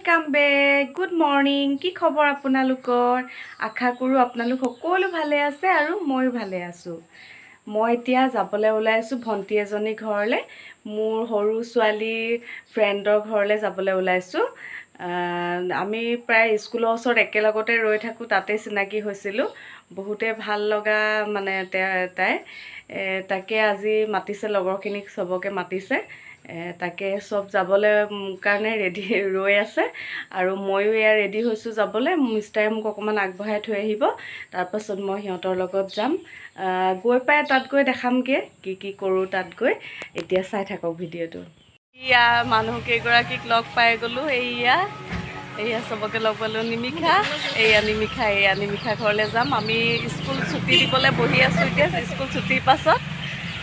Welcome back, good morning. কি খবৰ আপোনালোকৰ? আশা কৰোঁ আপোনালোক সকলো ভালে আছে আৰু ময়ো ভালে আছোঁ। মই এতিয়া যাবলৈ ওলাইছোঁ ভণ্টি এজনীৰ ঘৰলৈ। মোৰ সৰু ছোৱালীৰ ফ্ৰেণ্ডৰ ঘৰলৈ যাবলৈ ওলাইছোঁ। আমি প্ৰায় স্কুলৰ ওচৰত একেলগতে ৰৈ থাকোঁ, তাতে চিনাকি হৈছিলোঁ। বহুতে ভাল লগা মানে তাই তাকে আজি মাতিছে, লগৰখিনিক চবকে মাতিছে। তাকে চব যাবলৈ কাৰণে ৰেডি ৰৈ আছে আৰু ময়ো এয়া ৰেডি হৈছোঁ যাবলৈ। মিষ্টাৰে মোক অকণমান আগবঢ়াই থৈ আহিব, তাৰপাছত মই সিহঁতৰ লগত যাম। গৈ পাই তাত গৈ দেখামগৈ কি কি কৰোঁ তাত গৈ। এতিয়া চাই থাকক ভিডিঅ'টো। এয়া মানুহ কেইগৰাকীক লগ পাই গ'লোঁ। এইয়া এইয়া চবকে লগ পালোঁ। নিমিষা, এইয়া নিমিষা, এইয়া নিমিষা ঘৰলৈ যাম আমি। স্কুল ছুটি দিবলৈ বহি আছোঁ এতিয়া। স্কুল ছুটিৰ পাছত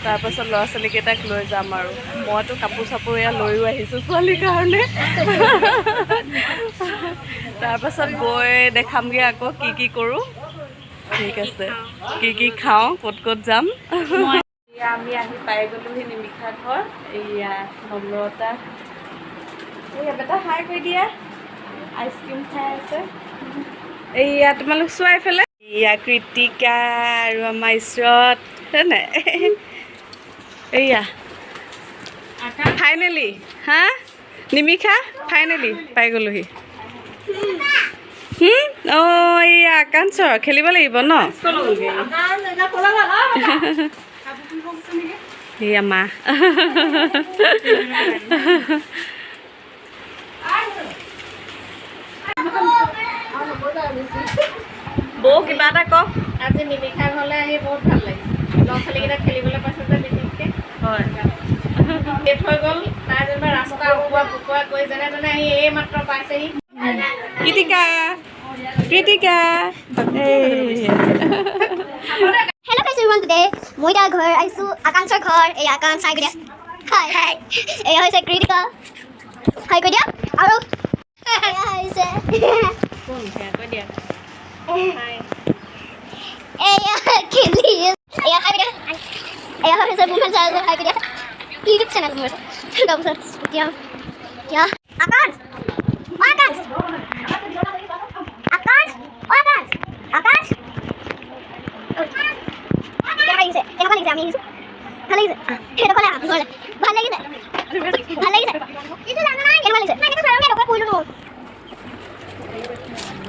তাৰপাছত ল'ৰা ছোৱালীকেইটাক লৈ যাম আৰু মইতো কাপোৰ চাপোৰ এয়া লৈও আহিছোঁ ছোৱালীৰ কাৰণে। তাৰপাছত গৈ দেখামগৈ আকৌ কি কি কৰোঁ। ঠিক আছে, কি কি খাওঁ, ক'ত ক'ত যাম। এয়া আমি আহি পাই গ'লোহি নিমিষা ঘৰ। এইয়া নম্ৰতা, এইয়া বেটা, হাই কৰি দিয়া। আইচক্ৰীম খাই আছে। এইয়া তোমালোক চোৱা এইফালে, এইয়া কৃতিকা আৰু আমাৰ ইছৰত, হয় নাই? এইয়া ফাইনেলি, হা নিমিষা, ফাইনেলি পাই গ'লোহি। অঁ, এইয়া আকাঞ্চৰ খেলিব লাগিব ন। এইয়া মা। বৌ, কিবা এটা কওক। আজি নিমিষা ঘৰলৈ আহি বহুত ভাল লাগিছে। ল'ৰা ছোৱালীকেইটা খেলিবলৈ পাইছে যে বিশেষকৈ। লেট হৈ গ'ল তাই যেনিবা, ৰাস্তা অকোৱা পকোৱা কৰি যেনে তেনে আহি এই মাত্ৰ পাইছেহি। কৃতিকা, কৃতিকা, এই। Hello guys, everyone, today মই এতিয়া ঘৰ আহিছোঁ, আকাংক্ষৰ ঘৰ। এই আকাংক্ষ, হাই কৰি দিয়া। হাই হাই। এয়া হৈছে কৃতিকা, হাই কৰি দিয়া। আৰু এয়া হৈছে হাই। এয়া খেলি, এয়া হাই কৰি দিয়া। এয়া হৈছে মুভমেণ্ট চাই আছে, হাই কৰি দিয়া। ইউটিউব চেনেল মোৰ আছে। তাৰপিছত এতিয়া এতিয়া আকাংক্ষ, অ আকাংক্ষ, আকাংক্ষ, অ আকাংক্ষ, আকাংক্ষ, কেনেকুৱা লাগিছে? কেনেকুৱা লাগিছে? আমি আহিছোঁ, ভাল লাগিছে। সেইডোখৰলৈ আহা, ঘৰলৈ। ভাল লাগিছে, ভাল লাগিছে। কেনেকুৱা লাগিছে? পৰিলোঁ ন।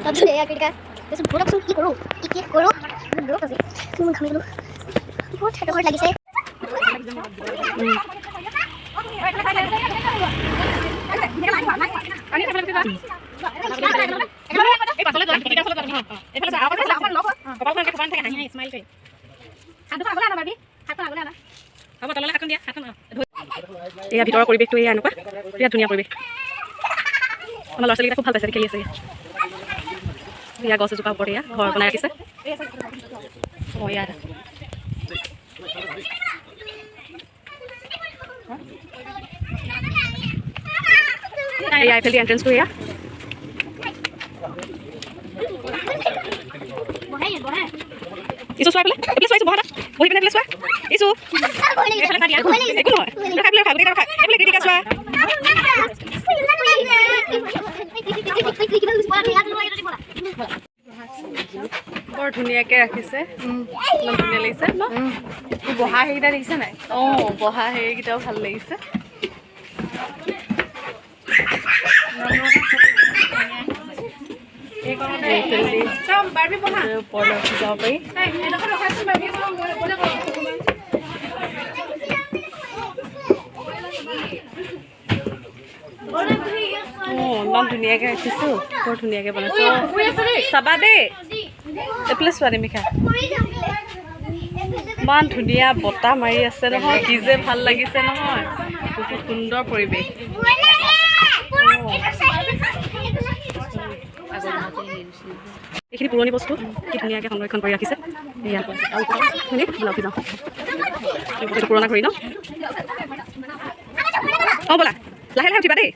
তাৰপিছত এয়া কৃতিকা। তাৰপিছত ব'লকচোন, কি কৰোঁ, কি কি কৰোঁ। ব'লক, আজি মই ঘামি গ'লোঁ বহুত। সেইটো ঘৰত লাগিছে। এয়া ভিতৰৰ পৰিৱেশটো এয়া এনেকুৱা, বিৰাট ধুনীয়া পৰিৱেশ। আমাৰ ল'ৰা ছোৱালীকেইটা খুব ভাল পাইছে, খেলি আছে। এয়া গছ এজোপা ওপৰত এয়া ঘৰ বনাই ৰাখিছে। অঁ, ইয়াত এয়া এইফালে এণ্ট্ৰেঞ্চটো এয়া। ইছু, চোৱা এইফালে, এইফালে চোৱা ইছু, বহা তাত বহি পিনে এইফালে চোৱা ইছু। এইফালে চাই দিয়া, একো নহয়। ৰখা, এইফালে ৰখা, গোটেইকেইটা ৰখা। এইফালে কৃতিকা চোৱা। বৰ ধুনীয়াকৈ ৰাখিছে, ইমান ধুনীয়া লাগিছে ন। বহা সেইকেইটা দেখিছে নাই? অঁ, বহা হেৰিকেইটাও ভাল লাগিছে। এইফালেদি ওপৰলৈ উঠি যাব পাৰি। অঁ, ইমান ধুনীয়াকৈ ৰাখিছোঁ, বৰ ধুনীয়াকৈ বনাইছোঁ। চাবা দেই, এইফালে চোৱা নিমিষা। ইমান ধুনীয়া বতাহ মাৰি আছে নহয়, কি যে ভাল লাগিছে নহয়। বহুত সুন্দৰ পৰিৱেশ। এইখিনি পুৰণি বস্তু কি ধুনীয়াকৈ সংৰক্ষণ কৰি ৰাখিছে। এয়া হয়নে? ব'লা, উঠি যাওঁ। এইটো পুৰণা ঘড়ী ন। অঁ, ব'লা, লাহে লাহে উঠিবা দেই।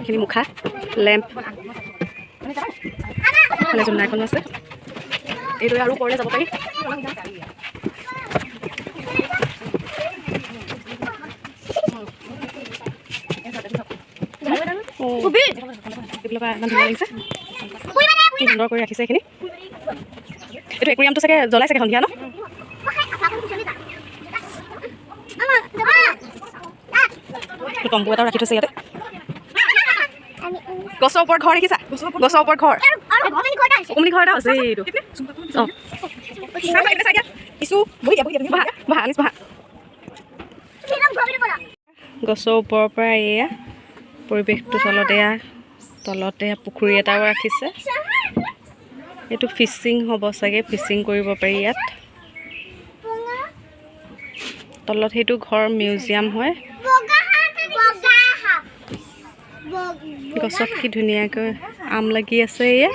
এইখিনি মুখা, লেম্প, এইফালে জোলনা এখনো আছে। এইদৰে আৰু ওপৰলৈ যাব পাৰি। এইফালৰ পৰা ইমান ধুনীয়া লাগিছে। কি সুন্দৰ কৰি ৰাখিছে এইখিনি। এইটো একুৰিয়ামটো চাগে জ্বলাই চাগে সন্ধিয়া ন? তম্বু এটাও ৰাখি থৈছে ইয়াতে। গছৰ ওপৰত ঘৰ দেখিছা? গছৰ ওপৰত ঘৰ, অকমানি ঘৰ এটা আছে এইটো। অঁ, ইছু, বহা বহা, আনিছ, বহা। গছৰ ওপৰৰ পৰা এয়া পৰিৱেশটো। তলত এয়া, তলতে পুখুৰী এটাও ৰাখিছে। এইটো ফিচিং হ'ব চাগে, ফিচিং কৰিব পাৰি ইয়াত। তলত সেইটো ঘৰ মিউজিয়াম হয়। গছত কি ধুনীয়াকৈ আম লাগি আছে এয়া।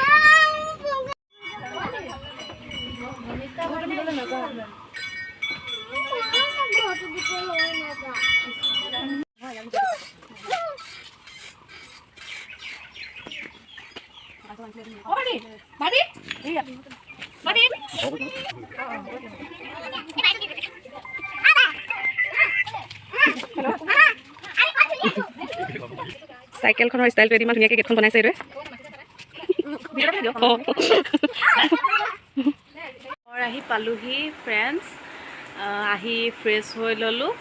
চাইকেলখনৰ ষ্টাইলটো ইমান ধুনীয়াকৈ গেটখন বনাইছে এইটোৱে। অঁ। ঘৰ আহি পালোহি ফ্ৰেণ্ডছ। আহি ফ্ৰেছ হৈ ল'লোঁ।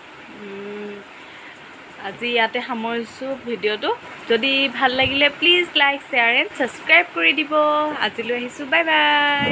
আজি ইয়াতে সামৰিছোঁ ভিডিঅ'টো। যদি ভাল লাগিলে, please like, share and subscribe কৰি দিব। আজিলৈ আহিছোঁ, বাই বাই।